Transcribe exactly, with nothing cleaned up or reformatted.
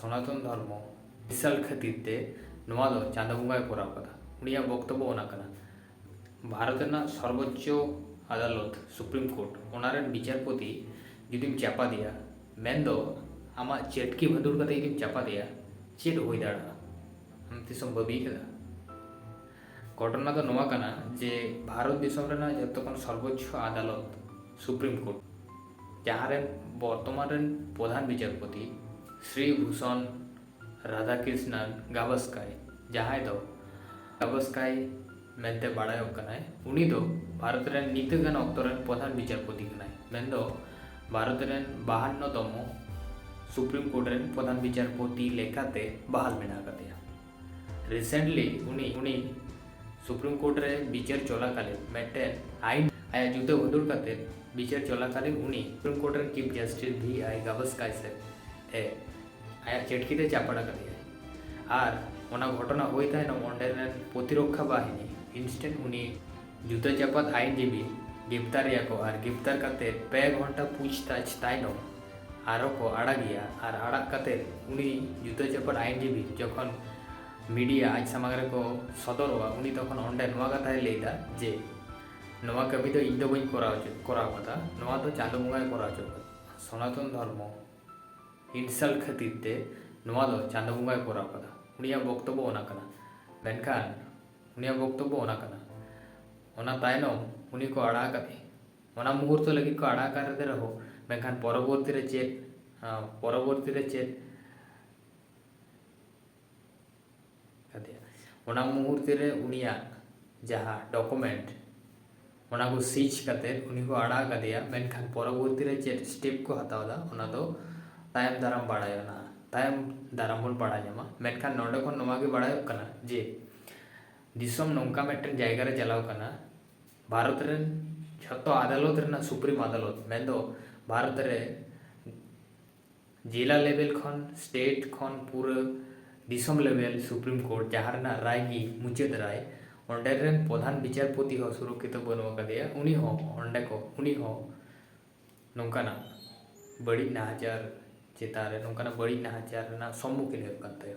ᱥᱚᱱᱟᱛᱚᱱ ᱫᱷᱚᱨᱢᱚ ᱤᱱᱥᱟᱞᱴ ᱠᱷᱟᱹᱛᱤᱨ ᱛᱮ ᱱᱚᱣᱟ ᱫᱚ ᱪᱟᱸᱫᱚ ᱵᱚᱸᱜᱟᱭ ᱠᱚᱨᱟᱣ ᱠᱟᱫᱟ᱾ ᱩᱱᱤᱭᱟᱜ ᱵᱚᱠᱛᱚᱵᱵᱚ ᱚᱱᱟ ᱠᱟᱱᱟ᱾ ᱵᱷᱟᱨᱚᱛ ᱨᱮᱱᱟᱜ ᱥᱚᱨᱵᱚᱪᱪᱚ ᱟᱫᱟᱞᱚᱛ, ᱥᱩᱯᱨᱤᱢ ᱠᱳᱨᱴ, ᱚᱱᱟ ᱨᱮᱱ ᱵᱤᱪᱟᱨᱯᱚᱛᱤ ᱡᱩᱫᱤᱢ ᱪᱟᱯᱟᱫᱮᱭᱟ, ᱢᱮᱱᱫᱚ ᱟᱢᱟᱜ ᱪᱟᱹᱴᱠᱤ ᱵᱷᱟᱹᱫᱩᱲ ᱠᱟᱛᱮ ᱡᱩᱫᱤᱢ ᱪᱟᱯᱟᱫᱮᱭᱟ, ᱪᱮᱫ ᱦᱩᱭ ᱫᱟᱲᱮᱭᱟᱜᱼᱟ? ᱟᱢ ᱛᱤᱥᱮᱢ ᱵᱷᱟᱹᱵᱤ ᱠᱟᱫᱟ? ᱜᱷᱚᱴᱚᱱᱟ ᱫᱚ ᱱᱚᱣᱟ ᱠᱟᱱᱟ ᱡᱮ ᱵᱷᱟᱨᱚᱛ ᱫᱤᱥᱚᱢ ᱨᱮᱱᱟᱜ ᱡᱚᱛᱚ ᱠᱷᱚᱱ ᱥᱚᱨᱵᱚᱪᱪᱷᱚ ᱟᱫᱟᱞᱚᱛ, ᱥᱩᱯᱨᱤᱢ ᱠᱳᱨᱴ, ᱡᱟᱦᱟᱸ ᱨᱮᱱ ᱵᱚᱨᱛᱚᱢᱟᱱ ᱨᱮᱱ ᱯᱨᱚᱫᱷᱟᱱ ᱵᱤᱪᱟᱨᱯᱚᱛᱤ ᱥᱨᱤ ᱵᱷᱩᱥᱚᱱ ᱨᱟᱫᱷᱟᱠᱨᱤᱥᱱᱟᱱ ᱜᱟᱵᱷᱟᱥᱠᱟᱭ, ᱡᱟᱦᱟᱸᱭ ᱫᱚ ᱜᱟᱵᱷᱟᱥᱠᱟᱭ ᱢᱮᱱᱛᱮ ᱵᱟᱲᱟᱭᱚᱜ ᱠᱟᱱᱟᱭ, ᱩᱱᱤ ᱫᱚ ᱵᱷᱟᱨᱚᱛ ᱨᱮᱱ ᱱᱤᱛᱚᱜ ᱜᱟᱱ ᱚᱠᱛᱚ ᱨᱮᱱ ᱯᱨᱚᱫᱷᱟᱱ ᱵᱤᱪᱟᱨᱯᱚᱛᱤ ᱠᱟᱱᱟᱭ, ᱢᱮᱱᱫᱚ ᱵᱷᱟᱨᱚᱛ ᱨᱮᱱ ᱵᱟᱦᱟᱱᱱᱚ ᱛᱚᱢᱚ ᱥᱩᱯᱨᱤᱢ ᱠᱳᱨᱴ ᱨᱮᱱ ᱯᱨᱚᱫᱷᱟᱱ ᱵᱤᱪᱟᱨᱯᱚᱛᱤ ᱞᱮᱠᱟᱛᱮ ᱵᱟᱦᱟᱞ ᱢᱮᱱᱟᱜ ᱟᱠᱟᱫᱮᱭᱟ᱾ ᱨᱤᱥᱮᱱᱴᱞᱤ ᱩᱱᱤ ᱩᱱᱤ ᱥᱩᱯᱨᱤᱢ ᱠᱳᱨᱴ ᱨᱮ ᱵᱤᱪᱟᱹᱨ ᱪᱚᱞᱟᱠᱟᱞᱤᱱ ᱢᱤᱫᱴᱮᱱ ᱟᱭᱤᱱ ᱟᱭᱟᱜ ᱡᱩᱛᱟᱹ ᱦᱩᱫᱩᱲ ᱠᱟᱛᱮ ᱵᱤᱪᱟᱹᱨ ᱪᱚᱞᱟᱠᱟᱞᱤᱱ ᱩᱱᱤ ᱥᱩᱯᱨᱤᱢ ᱠᱳᱨᱴ ᱨᱮᱱ ᱪᱤᱯ ᱡᱟᱥᱴᱤᱥ ᱵᱷᱤ ᱟᱭ ᱜᱟᱵᱷᱟᱥᱠᱟᱭ ᱥᱮᱫ ᱮ ᱟᱭᱟᱜ ᱪᱟᱹᱴᱠᱤ ᱛᱮ ᱪᱟᱯᱟᱲ ᱟᱠᱟᱫᱮᱭᱟᱭ᱾ ᱟᱨ ᱚᱱᱟ ᱜᱷᱚᱴᱚᱱᱟ ᱦᱩᱭ ᱛᱟᱭᱱᱚᱢ ᱚᱸᱰᱮ ᱨᱮᱱ ᱯᱨᱚᱛᱤᱨᱚᱠᱠᱷᱟ ᱵᱟᱦᱤᱱᱤ ᱤᱱᱥᱴᱮᱱᱴ ᱩᱱᱤ ᱡᱩᱛᱟᱹ ᱪᱟᱯᱟᱫ ᱟᱭᱤᱱᱡᱤᱵᱤ ᱜᱨᱮᱯᱛᱟᱨᱮᱭᱟ ᱠᱚ ᱟᱨ ᱜᱨᱮᱯᱛᱟᱨ ᱠᱟᱛᱮ ᱯᱮ ᱜᱷᱚᱱᱴᱟ ᱯᱩᱪᱷᱛᱟᱪᱷ ᱛᱟᱭᱱᱚᱢ ᱟᱨᱚ ᱠᱚ ᱟᱲᱟᱜᱮᱭᱟ᱾ ᱟᱨ ᱟᱲᱟᱜ ᱠᱟᱛᱮ ᱩᱱᱤ ᱡᱩᱛᱟᱹ ᱪᱟᱯᱟᱫ ᱟᱭᱤᱱᱡᱤᱵᱤ ᱡᱚᱠᱷᱚᱱ ᱢᱤᱰᱤᱭᱟ ᱟᱡ ᱥᱟᱢᱟᱝ ᱨᱮᱠᱚ ᱥᱚᱫᱚᱨᱚᱜᱼᱟ, ᱩᱱᱤ ᱛᱚᱠᱷᱚᱱ ᱚᱸᱰᱮ ᱱᱚᱣᱟ ᱠᱟᱛᱷᱟᱭ ᱞᱟᱹᱭᱫᱟ ᱡᱮ, "ᱱᱚᱣᱟ ᱠᱟᱹᱢᱤ ᱫᱚ ᱤᱧ ᱫᱚ ᱵᱟᱹᱧ ᱠᱚᱨᱟᱣ ᱦᱚᱪᱚ ᱠᱚᱨᱟᱣ ᱠᱟᱫᱟ, ᱱᱚᱣᱟ ᱫᱚ ᱪᱟᱸᱫᱚ ᱵᱚᱸᱜᱟᱭ ᱠᱚᱨᱟᱣ ᱦᱚᱪᱚ ᱠᱟᱫᱟ᱾" ᱥᱚᱱᱟᱛᱚᱱ ᱫᱷᱚᱨᱢᱚ ᱤᱱᱥᱟᱞᱴ ᱠᱷᱟᱹᱛᱤᱨ ᱛᱮ ᱱᱚᱣᱟ ᱫᱚ ᱪᱟᱸᱫᱚ ᱵᱚᱸᱜᱟᱭ ᱠᱚᱨᱟᱣ ᱠᱟᱫᱟ᱾ ᱩᱱᱤᱭᱟᱜ ᱵᱚᱠᱛᱚᱵᱵᱚ ᱚᱱᱟ ᱠᱟᱱᱟ᱾ ᱢᱮᱱᱠᱷᱟᱱ ᱩᱱᱤᱭᱟᱜ ᱵᱚᱠᱛᱚᱵᱵᱚ ᱚᱱᱟ ᱠᱟᱱᱟ᱾ ᱚᱱᱟ ᱛᱟᱭᱱᱚᱢ ᱩᱱᱤ ᱠᱚ ᱟᱲᱟᱜ ᱟᱠᱟᱫᱮ᱾ ᱚᱱᱟ ᱢᱩᱦᱩᱨᱛᱚ ᱞᱟᱹᱜᱤᱫ ᱠᱚ ᱟᱲᱟᱜ ᱟᱠᱟᱫᱮ ᱨᱮᱦᱚᱸ, ᱢᱮᱱᱠᱷᱟᱱ ᱯᱚᱨᱚᱵᱚᱨᱛᱤ ᱨᱮ ᱪᱮᱫ, ᱟᱸ, ᱯᱚᱨᱚᱵᱚᱨᱛᱤ ᱨᱮ ᱪᱮᱫ ᱠᱟᱫᱮᱭᱟ? ᱚᱱᱟ ᱢᱩᱦᱩᱨᱛᱚ ᱨᱮ ᱩᱱᱤᱭᱟᱜ ᱡᱟᱦᱟᱸ ᱰᱚᱠᱩᱢᱮᱱᱴ, ᱚᱱᱟ ᱠᱚ ᱥᱤᱡᱽ ᱠᱟᱛᱮ ᱩᱱᱤ ᱠᱚ ᱟᱲᱟᱜ ᱟᱠᱟᱫᱮᱭᱟ᱾ ᱢᱮᱱᱠᱷᱟᱱ ᱯᱚᱨᱚᱵᱚᱨᱛᱤ ᱨᱮ ᱪᱮᱫ ᱥᱴᱮᱯ ᱠᱚ ᱦᱟᱛᱟᱣ ᱮᱫᱟ, ᱚᱱᱟ ᱫᱚ ᱛᱟᱭᱚᱢ ᱫᱟᱨᱟᱢ ᱵᱟᱲᱟᱭᱚᱜᱼᱟ, ᱛᱟᱭᱚᱢ ᱫᱟᱨᱟᱢ ᱵᱚᱱ ᱵᱟᱲᱟᱭ ᱧᱟᱢᱟ᱾ ᱢᱮᱱᱠᱷᱟᱱ ᱱᱚᱰᱮ ᱠᱷᱚᱱ ᱱᱚᱣᱟ ᱜᱮ ᱵᱟᱲᱟᱭᱚᱜ ᱠᱟᱱᱟ ᱡᱮ ᱫᱤᱥᱚᱢ ᱱᱚᱝᱠᱟ ᱢᱤᱫᱴᱮᱱ ᱡᱟᱭᱜᱟ ᱨᱮ ᱪᱟᱞᱟᱣ ᱠᱟᱱᱟ, ᱵᱷᱟᱨᱚᱛ ᱨᱮᱱ ᱡᱷᱚᱛᱚ ᱟᱫᱟᱞᱚᱛ ᱨᱮᱱᱟᱜ ᱥᱩᱯᱨᱤᱢ ᱟᱫᱟᱞᱚᱛ, ᱢᱮᱱᱫᱚ ᱵᱷᱟᱨᱚᱛ ᱨᱮ ᱡᱮᱞᱟ ᱞᱮᱵᱮᱞ ᱠᱷᱚᱱ, ᱥᱴᱮᱴ ᱠᱷᱚᱱ, ᱯᱩᱨᱟᱹ ᱫᱤᱥᱚᱢ ᱞᱮᱵᱮᱞ ᱥᱩᱯᱨᱤᱢ ᱠᱳᱨᱴ, ᱡᱟᱦᱟᱸ ᱨᱮᱱᱟᱜ ᱨᱟᱭ ᱜᱮ ᱢᱩᱪᱟᱹᱫ ᱨᱟᱭ, ᱚᱸᱰᱮ ᱨᱮᱱ ᱯᱨᱚᱫᱷᱟᱱ ᱵᱤᱪᱟᱨᱯᱚᱛᱤ ᱦᱚᱸ ᱥᱩᱨᱚᱠᱠᱷᱤᱛᱚ ᱵᱟᱹᱱᱩᱜ ᱟᱠᱟᱫᱮᱭᱟ᱾ ᱩᱱᱤ ᱦᱚᱸ ᱚᱸᱰᱮ ᱠᱚ, ᱩᱱᱤ ᱦᱚᱸ ᱱᱚᱝᱠᱟᱱᱟᱜ ᱵᱟᱹᱲᱤᱡ ᱱᱟᱦᱟᱪᱟᱨ ᱪᱮᱛᱟᱱ ᱨᱮ ᱱᱚᱝᱠᱟᱱᱟᱜ ᱵᱟᱹᱲᱤᱡ ᱱᱟᱦᱟᱪᱟᱨ ᱨᱮᱱᱟᱜ ᱥᱚᱢᱢᱩᱠᱷᱤᱱ ᱦᱩᱭᱩᱜ ᱠᱟᱱ ᱛᱟᱭᱟ᱾